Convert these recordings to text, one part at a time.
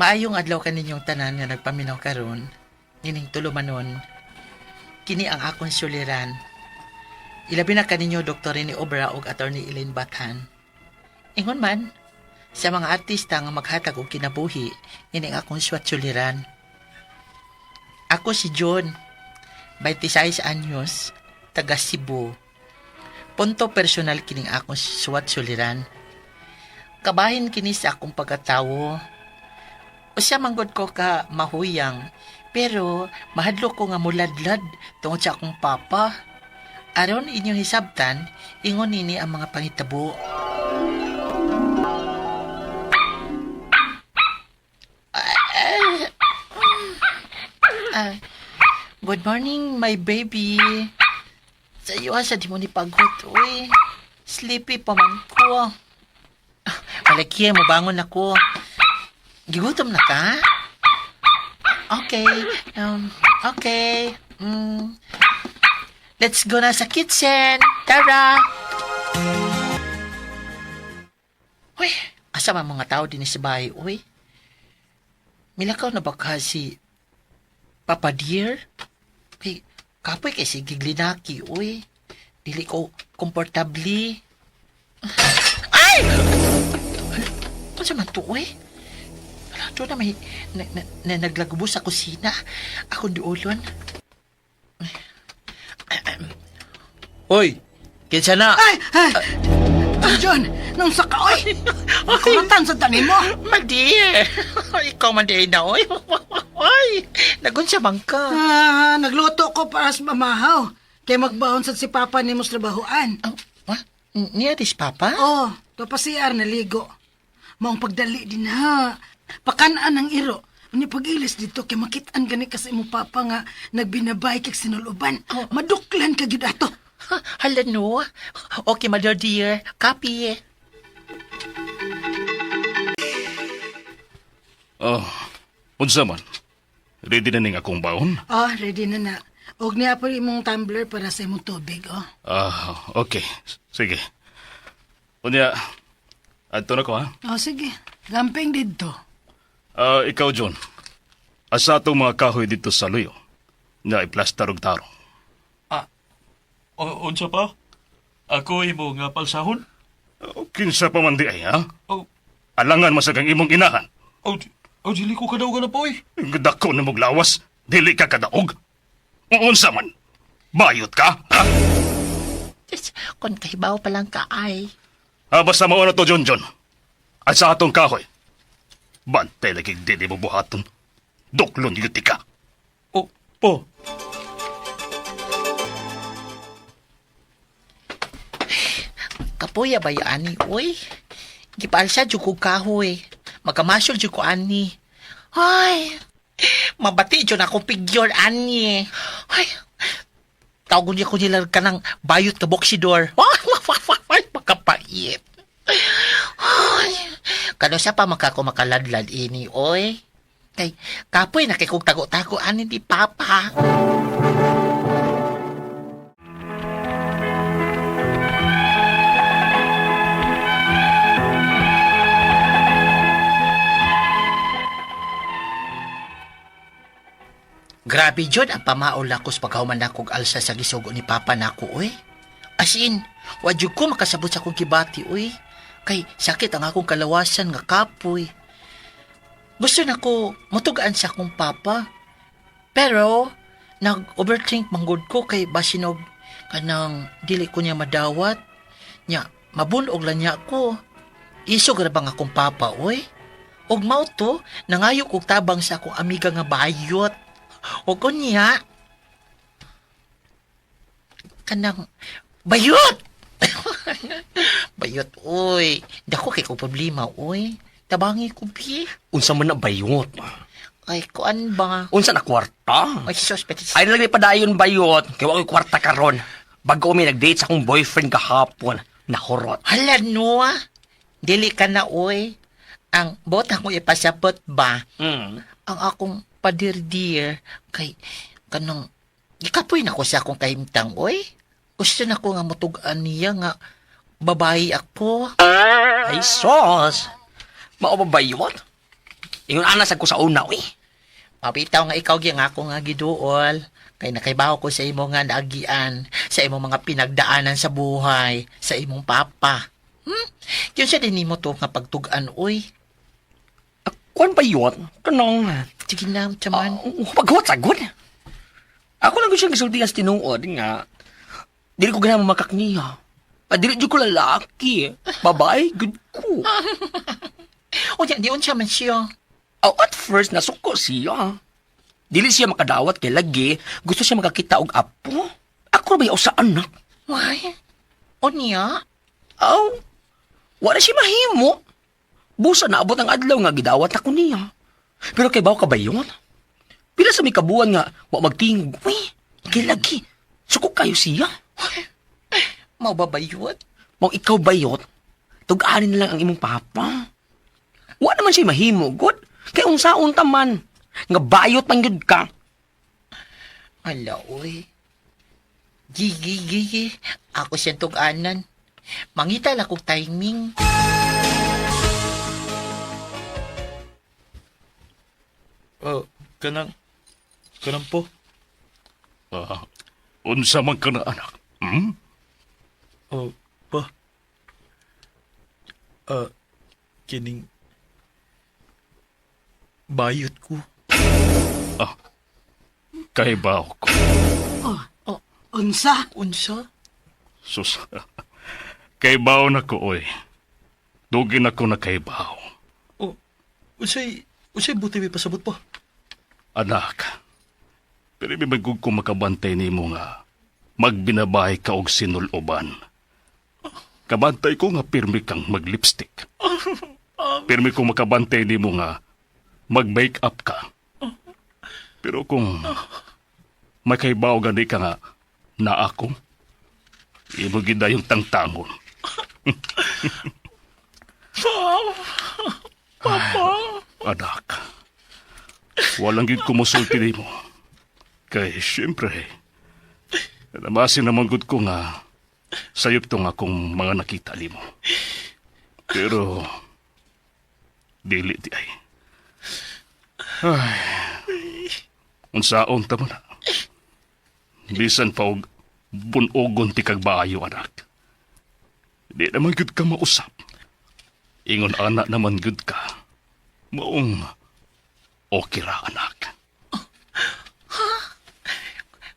Maayong adlaw kaninyong tanan nga nagpaminaw karon nining tulumanon. Kini ang akong suliran. Ilabi na kaninyo Dr. Rene Obra ug Attorney Elaine Bathan. Ingon man, sa mga artista nga maghatag og kinabuhi, ini ang akong suwat suliran. Ako si John, 26 anyos, taga Cebu. Punto personal kining akong suwat suliran. Kabahin kini sa akong pagkatawo. Usa manggod ko ka mahuyang, pero mahadlok ko nga muladlad tungod sa akong papa. Aron inyong hisabtan, ingon nini ang mga pangitabo. Ah, good morning, my baby. Sa iyo sa di mo ni paghot, uy. Sleepy pa man ko. Malaki, mabangon ako. Gigutom na ka? Okay. Okay. Let's go na sa kitchen. Tara! Uy, asa man mga tao din sa bahay, uy? Milakaw na ba ka si Papa dear? Kay, kapoy kay si Giglinaki, uy. Dili ko komportable. Ay! Ano man to, uy? Wala, doon na may na naglagbo sa kusina. Akong diulon. Hoy, kinsa na? Ay! Ay! John, nung sa ka, oy! Kuratan sa tanim mo! Madi! Ikaw man di na, oy. Oy, nagunsa man ka. Ah, nagluto ko para sa mamahaw. Kaya magbaon sa si Papa ni mo sa trabahoan. Oh, what? Niya dis papa? Oh, to pa CR naligo. Maong pagdali din ha. Pakanaan ang iro. Unya pag-ilis dito kay makitaan gani ka sa imong papa nga nagbinabay kag sinuluban. Maduklan ka gyud ato. Ha, hala no. Okay, mother dear. Copy. Oh, unsa man? Ready na ning akong baon? Oh, ready na na. Og niya pa imong tumbler para sa imong tubig, oh. Ah, okay. Sige. Unya, adto na ko ha. Oh, sige. Gamping didto. Ah, ikaw John. Asa atong mga kahoy dito sa luyo na iplastar og tarong. O, unsa pa? Ako imo nga palsahon? Oh, kinsa pa man di ay ha? Oh, Alangan masagang imong inahan. oh, oh, dili ko kadaogan na po eh. Dako na mong lawas, dili ka kadaog. Unsa man? Bayot ka, ha? Yes, kon kahibaw pa lang ka ay. Ah, basta mao na to, John John. At sa atong kahoy, bantay lagi dili mo buhaton. Duklon yuti ka. Oh, po. Kapoya ba ani, oy? Gipaalsa jud ko kahoy. Magkamasol jud ko ani. Ay, mabati jud akong figure ani. Ay, tawagon niya ko nila ka ng bayot ka boksidor. Ay, makapait. Ay, kano siya pa makako makaladlad ini, oy. Kay, kapoy na kay kong tago-tago ani di papa. Grabe jud ang pamaol nako sa pagkahuman nako og alsa sa gisugo ni papa nako oy. As in, wa jud ko makasabot sa akong kibati oy. Kay sakit ang akong kalawasan nga kapoy. Gusto nako mutugaan sa akong papa. Pero nag-overthink manggod ko kay basinog kanang dili ko niya madawat. Nya mabunog lang niya ko. Isog ra bang akong papa oy? Og mao to, nangayo kog tabang sa akong amiga nga bayot. O kunya, kanang bayot! Bayot, uy. Dako kay ko problema, uy. Tabangi ko, bi. Unsa man na bayot? Ay, kuan ba? Unsa na kwarta? Ay, sus, petit. Ay lang padayon bayot. Kay wa ko'y kwarta karon. Bago mi nag-date sa akong boyfriend kahapon. Nahurot. Hala, no, ah. Dili ka na, uy. Ang bota ko ipasabot ba? Ang akong padirdir kay kanang gikapoy na ko sa akong kahimtang, uy. Gusto na ko nga mutugaan niya nga babae ako. Ay sos. Mao ba bayot? Ingon ana sad ko sa una, uy. Mabitaw nga ikaw gyud nga ako nga giduol. Kay nakaibaw ko sa imo nga naagian, sa imong mga pinagdaanan sa buhay, sa imong papa. Yun siya din nimo to nga pagtug-an, uy. Kuan pa yun? Kanang... Sige na, chaman. Paghuwat sagod. Ako lang ko siyang gisultihan sa tinuod nga. Dili ko ganahan mamakak niya. Ah, dili jud ko lalaki. Babae, good ko. Unya, di unsa man siya. Oh, at first, nasuko siya. Dili siya makadawat kay lagi. Gusto siya makakita og apo. Ako ba yaw sa anak? Why? Unya? Aw, wala siya mahimo. Busa naabot ang adlaw nga gidawat ako niya. Pero kay baw ka ba yun? Pila sa may kabuan nga wa magtingog. Uy, kay lagi. Suko kayo siya. Mao ba bayot? Mao ikaw bayot, tug-anin na lang ang imong papa. Wa naman siya mahimo, god. Kay unsaon ta man, nga bayot man gyud ka. Ala, uy. Gigi, gigi. Ako siyang tug-anan. Mangita lang kong timing. Oh, kanang kanang po. Ah, unsa man ka na anak? Hmm? Oh, pa. Ah, kining bayot ko. Ah, kaibaw ko. Oh, unsa? Unsa? Sus. Kaibaw na ko, oy. Dugin ako na kaibaw. Oh, unsay unsay buti may pasabot pa? Anak, pero may ko makabantay nimo nga magbinabay ka og sinuloban. Kabantay ko nga pirmi kang maglipstick. Pirmi ko makabantay nimo nga mag-make up ka. Pero kung may kaibaw gani ka nga na ako, imo gid yung tangtangon. Papa. Anak, walang gid ko mosulti nimo. Kay siyempre, namasin naman gud ko nga sayop tong akong mga nakita nimo. Pero, dili di ay. Ay, unsaon ta mo na. Bisan pa og bunogon ti kag baayo, anak. Di naman gud ka mausap. Ingon anak naman gud ka. Maong okay ra, anak.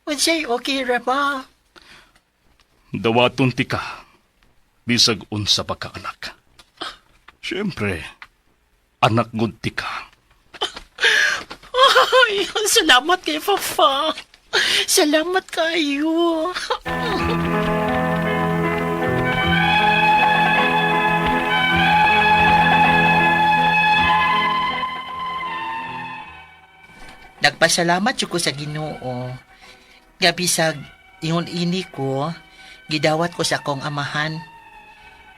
Unsay okay ra ba? Dawaton ti ka, bisag unsa pa ka, anak. Siyempre, anak gud ti ka. Ay, salamat kay Papa. Salamat kayo. Nagpasalamat jud ko sa Ginoo. Gabi sa ingon ini ko, gidawat ko sa akong amahan.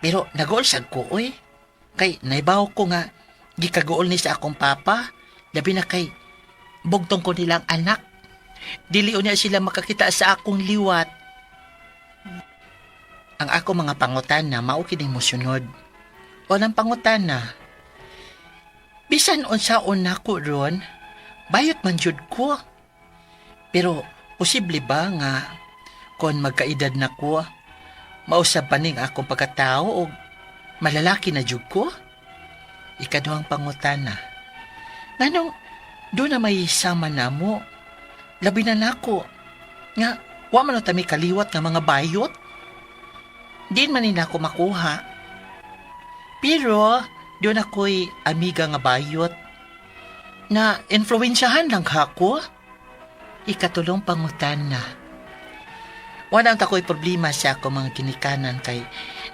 Pero nagool sad ko oy. Kay naibaw ko nga gikagool ni sa akong papa, labi na kay bugtong ko nilang anak. Dili unya sila makakita sa akong liwat. Ang ako mga pangutana mao kini mosunod. Unang pangutana. Bisan unsaon nako ron, bayot man jud ko. Pero posible ba nga kon magkaedad na ko, mausab pa ning akong pagkatao o malalaki na jud ko? Ikaduhang pangutana. Nganong doon na may sama na mo, labi na nako. Nga, wa man ta may kaliwat nga mga bayot. Di man nila ako makuha. Pero, doon ako'y amiga nga bayot. Na influensyahan lang ako. Ikatulong pangutana. Wala ang tako'y problema sa akong mga ginikanan kay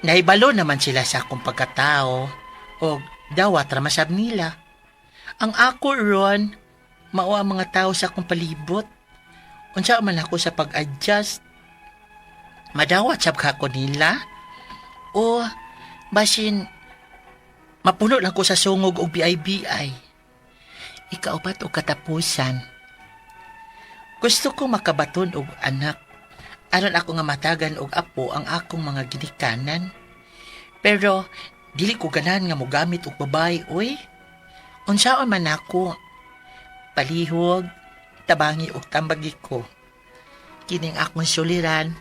naibalo naman sila sa akong pagkatao o dawat ramasab nila. Ang ako ron, mao ang mga tao sa akong palibot. Unsa man ako sa pag-adjust. Madawat sab ka ko nila. O basin mapuno lang ko sa sungog og BIBI. Ikaupat og katapusan. Gusto ko makabaton og anak. Aron ako nga matagan og apo ang akong mga ginikanan. Pero dili ko ganahan nga mogamit og babae, oy. Unsaon man ako, palihog, tabangi og tambagi ko. Kining akong suliran,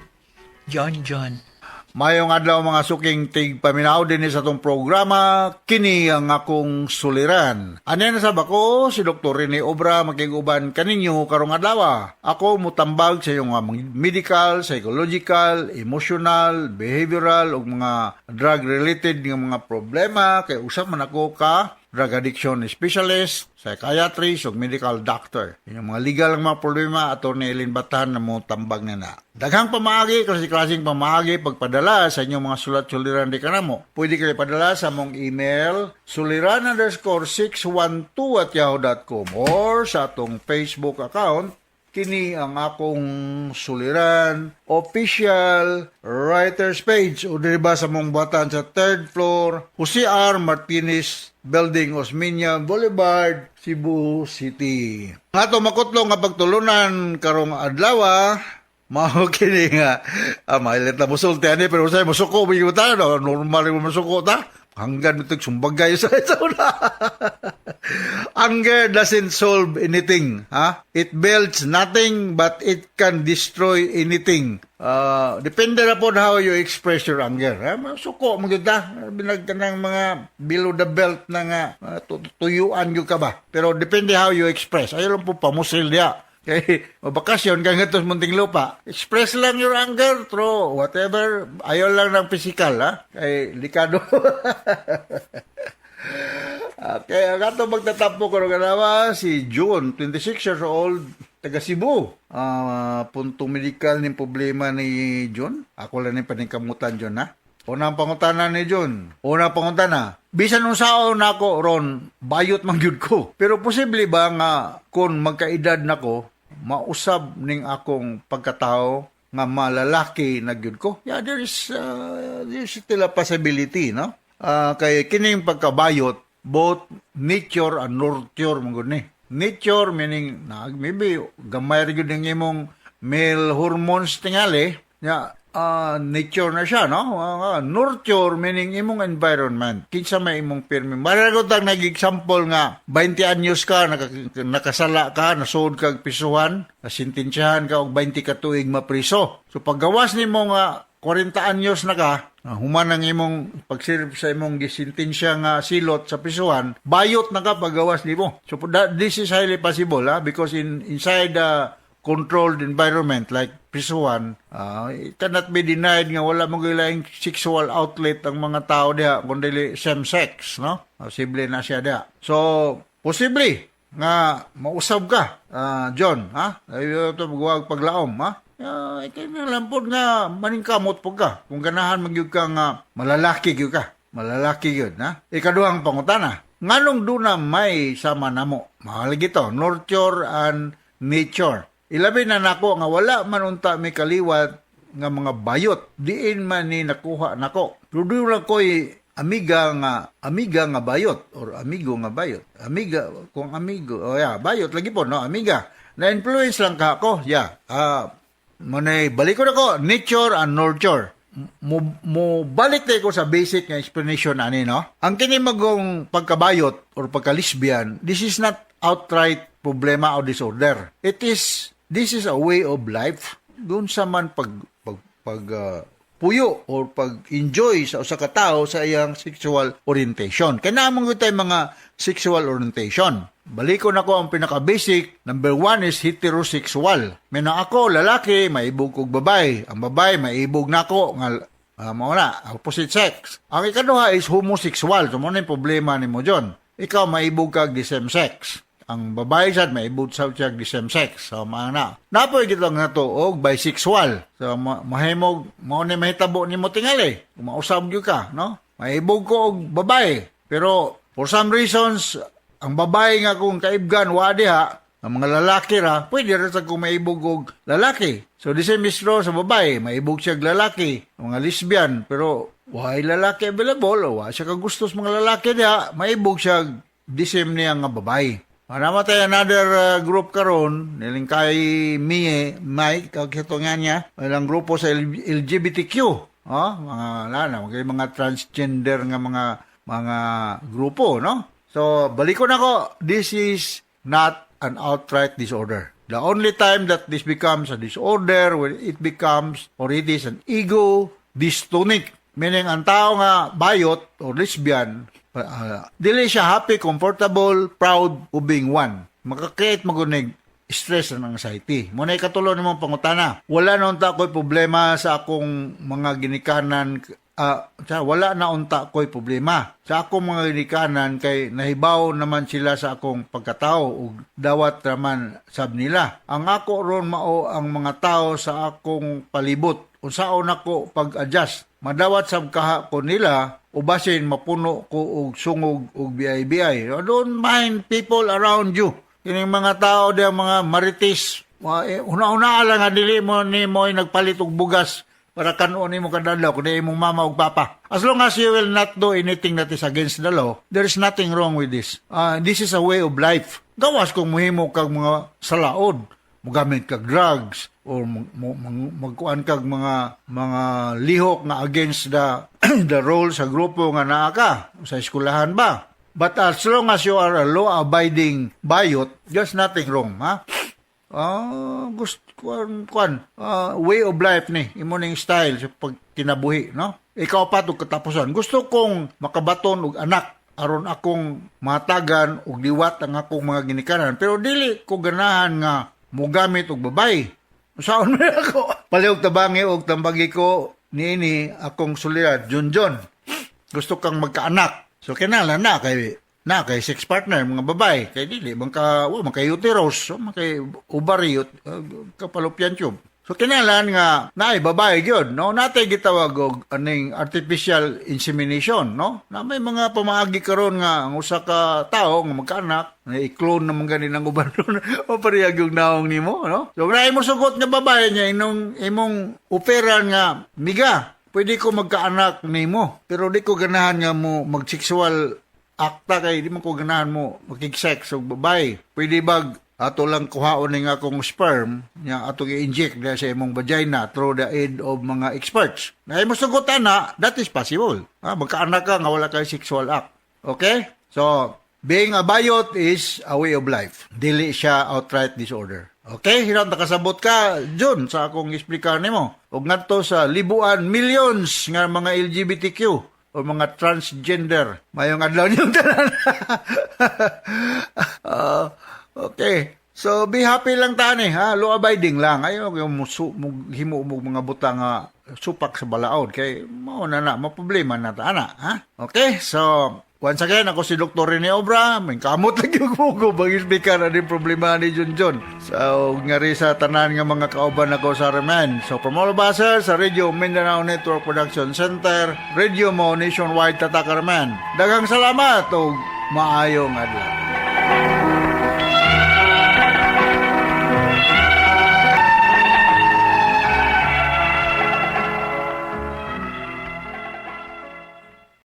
John John. Mayong adlaw, mga suking tigpaminaw, dinhi sa atong programa, "Kini ang Akong Suliran." Ano na sa bako, si Dr. Rene Obra makiguban kaninyo karong adlaw. Ako mutambag sa iyong mga medical, psychological, emotional, behavioral ug mga drug-related nga mga problema kay usap man ako ka drug addiction specialist, psychiatrist, ug medical doctor. Yung mga legal nga mga problema, Atty. Eileen Batan na mo tambag na na. Daghang pamaagi, klase-klaseng pamaagi pagpadala sa inyong mga sulat suliran di kanamo. Pwede kayo padala sa among email, suliran_612@yahoo.com or sa atong Facebook account, "Kini ang Akong Suliran Official Writers Page, o diri ba sa mong batan sa third floor, Jose R. Martinez Building, Osmeña Boulevard, Cebu City. Ato makutlo nga pagtulunan karong adlaw mao kini nga mailit na musulti ani, pero usay musuko ba ta, no? Normal mo musuko ta hanggan mitog sumbagay sa isa una. Anger doesn't solve anything, ha? It builds nothing, but it can destroy anything. Depende na po how you express your anger. Ha? Masuko mo gyud ta. Binag ka ng mga below the belt na nga tuyuan gyud ka ba. Pero depende how you express. Ayaw lang po pamusil diya. Kay mabakasyon ka ngadto sa Muntinlupa. Express lang your anger through whatever. Ayaw lang ng physical, ha? Kay likado. Okay, ang ato magtatampo karong adlaw si June, 26 years old, taga Cebu. Punto medical ning problema ni June. Ako lang ni paningkamutan, June, ha. Unang pangutana ni June. Unang pangutana. Bisan unsaon nako ron, bayot man gyud ko. Pero posible ba nga kung magkaedad nako, mausab ning akong pagkatao nga malalaki na gyud ko? Yeah, there is still a possibility, no? Kay kining pagkabayot, both nature and nurture man gud ni. Nature meaning na maybe gamay ra gyud ang imong male hormones tingali. Ya, nature na siya, no? Nurture meaning imong environment. Kinsa may imong pirmi. Maragot ang nag-example nga 20 anyos ka, nakasala ka, nasuod kag pisuhan, nasintensyahan ka og 20 ka tuig mapriso. So paggawas nimo nga 40 anyos na ka, human ang imong pagserve sa imong gisintensya nga silot sa prisuhan, bayot na ka paggawas nimo. So this is highly possible, ha, because in inside the controlled environment like prisuhan, it cannot be denied nga wala mo gilaing sexual outlet ang mga tao diha kung dili same sex, no? Posible na siya diha. So, posible nga mausab ka, John, ha? Ayo to wag paglaom, ha? Kay na lang pod nga maningkamot po ka. Kung ganahan man gyud ka nga malalaki gyud ka. Malalaki gyud, ha? Ikaduhang pangutana. Nganong duna may sama namo? Mahal gito, nurture and nature. Ilabi na nako nga wala man unta may kaliwat nga mga bayot. Diin man ni nakuha nako. Pero doon lang ko'y amiga nga bayot or amigo nga bayot. Amiga, kung amigo, oh yeah, bayot lagi po, no? Amiga. Na-influence lang ka ako. Yeah. Manay, balik ko na ko, nature and nurture. Mo balik tayo ko sa basic nga explanation ani, no? Ang kini magong pagkabayot or pagka-lesbian, this is not outright problema o disorder. This is a way of life. Doon sa man pag, pag, pag ah, puyo or pag-enjoy sa usa ka tawo sa iyang sexual orientation. Kaya naman ko tayo mga sexual orientation. Balikon ako ang pinaka-basic. Number one is heterosexual. May na ako, lalaki, maibog kog babae. Ang babae, maibog nako nga mao na, opposite sex. Ang ikaduha is homosexual. So, mao na yung problema nimo, John. Ikaw, maibog kag the same sex. Ang babae sad maibog sa siya the same sex. So, mao na. Napoy gid lang nato og bisexual. So, mahimog mao ni mahitabo nimo tingali. Kung mausab gyud ka, no? Maibog ko og babae. Pero for some reasons, ang babae nga kung kaibgan wa diha, ang mga lalaki ra, pwede ra sa kung maibog og lalaki. So, the same is true sa babae, maibog siya og lalaki, ang mga lesbian, pero why lalaki available, o wa siya kagusto sa mga lalaki diha, maibog siya the same niya nga babae. Namatay another group karon niling kay Mie, Mike, kag nga niya, ilang grupo sa LGBTQ. Oh, mga lana, mga transgender nga mga grupo, no? So, balikon ako, this is not an outright disorder. The only time that this becomes a disorder, when it becomes or it is an ego dystonic. Meaning, ang tao nga bayot or lesbian, dili siya happy, comfortable, proud of being one. Maka-create man gud nig stress and anxiety. Mao na ikatulo nimong pangutana. Wala na unta ko'y problema sa akong mga ginikanan, wala na unta ko'y problema sa akong mga ginikanan kay nahibaw naman sila sa akong pagkatao ug dawat raman sab nila. Ang ako ron mao ang mga tao sa akong palibot. Unsaon nako pag-adjust? Madawat sab kaha ko nila o basin mapuno ko og sungog og BIBI. Don't mind people around you. Kining mga tao di ang mga marites. Una-una lang nga dili mo ni mo ay nagpalit og bugas para kanon nimo kada adlaw kundi imong mama ug papa. As long as you will not do anything that is against the law, there is nothing wrong with this. This is a way of life. Gawas kung muhimo kag mga salaod, mugamit kag drugs or magkuan kag mga lihok nga against the role sa grupo nga naa ka sa eskwelahan ba. But as long as you are a law-abiding bayot, there's nothing wrong, ha? Gusto kuan kuan way of life ni imo ning style sa pagkinabuhi, no? Ikapat ug katapusan. Gusto kong makabaton og anak aron akong matagan og liwat ang akong mga ginikanan, pero dili ko ganahan nga mogamit og babaye. Saon man ako? Palihog tabangi og tambagi ko niini akong suliran, Junjun. Gusto kang magkaanak. So kinahanglan na kay sex partner mga babae kay dili man ka wa man kay uterus, wa man kay ovary, fallopian tube. So kinahanglan nga naay babae gyud, no? Natay gitawag og aning artificial insemination, no? Na may mga pamaagi karon nga ang usa ka tawo nga magkaanak na i-clone naman gani ng uban o parehag yung naong nimo, no? So naay mo sugot nga babae niya inong imong operan nga miga, pwede ko magkaanak nimo pero di ko ganahan nga mo mag-sexual akta kay di man ko ganahan mo makig-sex og babae. Pwede bag ato lang kuhaon ning akong sperm nya ato i-inject diha sa imong vagina through the aid of mga experts? Na imo sugotan na that is possible. Ha, magkaanak ka nga wala kay sexual act. Okay? So, being a bayot is a way of life. Dili siya outright disorder. Okay, hinot nakasabot ka, Jun, sa akong explicar nimo. Ug ngadto sa libuan millions nga mga LGBTQ o mga transgender. Mayong adlaw niyong tanan. Okay. So be happy lang tani ha, law abiding lang. Ayaw yung musu, mo himo mo mga butang nga supak sa balaod kay mao na na maproblema na ta ana ha. Okay, so once again, ako si Dr. Rene Obra, may kamot lagi yung mugo bang speaker na din problema ni Junjun. So, ngari sa tanan nga mga kauban ako sa Remen. So, from all of us here sa Radio Mindanao Network Production Center, Radio Mo Nationwide Tatak Remen. Daghang salamat ug maayong adlaw.